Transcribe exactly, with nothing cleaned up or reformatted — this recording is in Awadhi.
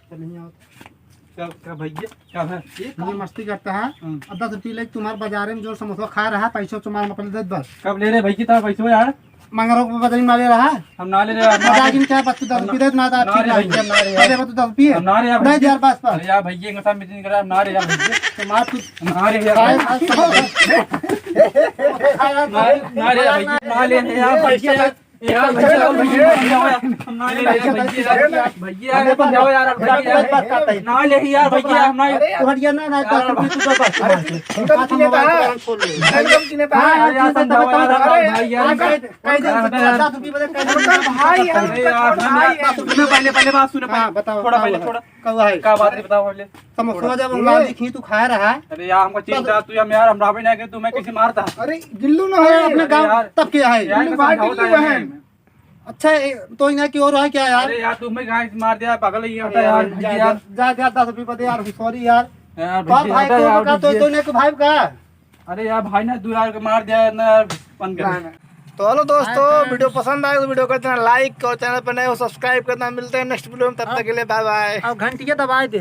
चल, नहीं आओ। क्या, क्या भैया? क्या है? ये मस्ती करता है। हम्म। अब दस रुपये लेके तुम्हारे बाजारे में जो समोसा खा रहा है, पैसा तुम्हारे मतलब दे बस। कब ले रहे भैया, तारा पैसा यार? मंगरो को बदली मारे रहा। हम ना ले रहे यार, ना। मजाक नहीं, क्या बस तू दस रुपये दे, ना तो ना ठीक रे नहीं। भैया, ना रे यार। अरे, वो तो दस रुपये। हम ना रे यार दस भैया। यार, बस, बस। अरे यार भैया, इनका साथ meeting करा, हम ना रे यार भैया। तो मार तू। हम ना रे यार खाए, भैया। खाए, खाए, खाए। ना, ना रे यार भैया, ना ले यार भैया। यार भैया, भैया, भैया, हम ना ले रहे हैं, भैया, भैया, भैया, समझाओ यार, भैया, ना ले यार, भैया, हम ना अरे यार, तू हट गया ना, ना, यार, दस रुपये तू दे बस। अरे, तू कब किने था? एकदम किने था? हाँ, अरे यार, समझाओ यार, अरे, भाई यार, आज कह दे, कह दे, अरे, दस रुपये बदे कह दे, भाई यार, अरे यार, भाई यार। सुनो, पहले, पहले बात सुनो, हाँ, पहले, बताओ, थोड़ा बताओ, पहले, बताओ। थोड़ा। कौआ है। का बात है, बताओ पहले। समोसवा जब हम लादी खीं, तू खाए रहा। अरे यार, हमका चीज था, तू यार, हम रावे ना के, तू मैं कैसे मारता? अरे, गिल्लू ना है अपने गाँव, यार। तब क्या है? यार, गिल्लू बाहर समझाओ निकली हुआ है। अच्छा, ए, तो इन्हें की और है क्या यार? अरे यार, तू मैं गाय से मार दिया, पागल ही होता अरे यार, यार, जा, यार। जा, जा, दस रुपये बदे यार, sorry यार। यार, बाप भैया, भाई हटा को यार, का, तो, भैया। तो इन्हें के भाई का? अरे यार, भाई ना, दो यार के मार दिया ना यार, बंद कर। ना, ना। तो हेलो दोस्तों, हाँ। Video पसंद आए तो video को इतना like और channel पर नए हो subscribe करना। मिलते हैं next video में, तब तक के लिए bye bye। और घंटिया दबाए दे।